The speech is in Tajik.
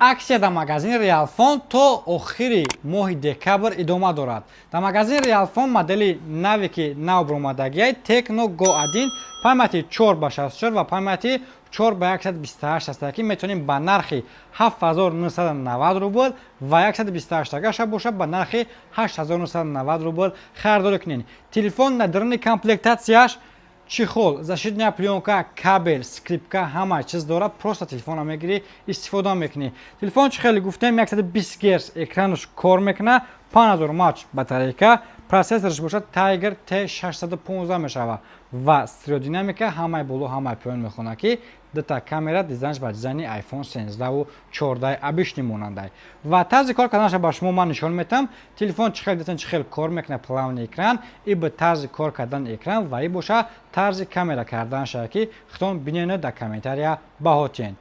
Акция дар магазини Реалфон то охири моҳи декабр идома дорад. Дар магазини Реалфон модели наве, ки нав баромадагиай, Tecno Go 1, памяти 4 ба 64 ва памяти 4 ба 128 аст, ки метавонем ба нархи 7990 рубл ва 128 агаша бошад, ба нархи 8990 рубл харидорӣ кунед. Телефон дар даруни комплектатсияш чехол, защитная плёнка, кабель, скрепка, ҳама чиз дорад. Просто телефонро мегирӣ, истифода мекунӣ. Телефон, чӣ хеле гуфтем, 120 герц экранаш кор мекунад, 5000 мАч батарейка, процессораш бошад Tiger T615 мешавад ва стереодинамика, ҳамаи боло, ҳамаи поён мехонад, ки дута камера, дизайнш ба дизайни iPhone 13 14 обычный монандай. Ва тарзи кор карданаша ба шумо ман нишон метам. Телефон чӣ хел дитан, чӣ хел кор мекунад, плавный экран и ба тарзи кор кардани экран ва и боша тарзи камера карданаша, ки худтон бинену дар комментария баҳо тиҳен.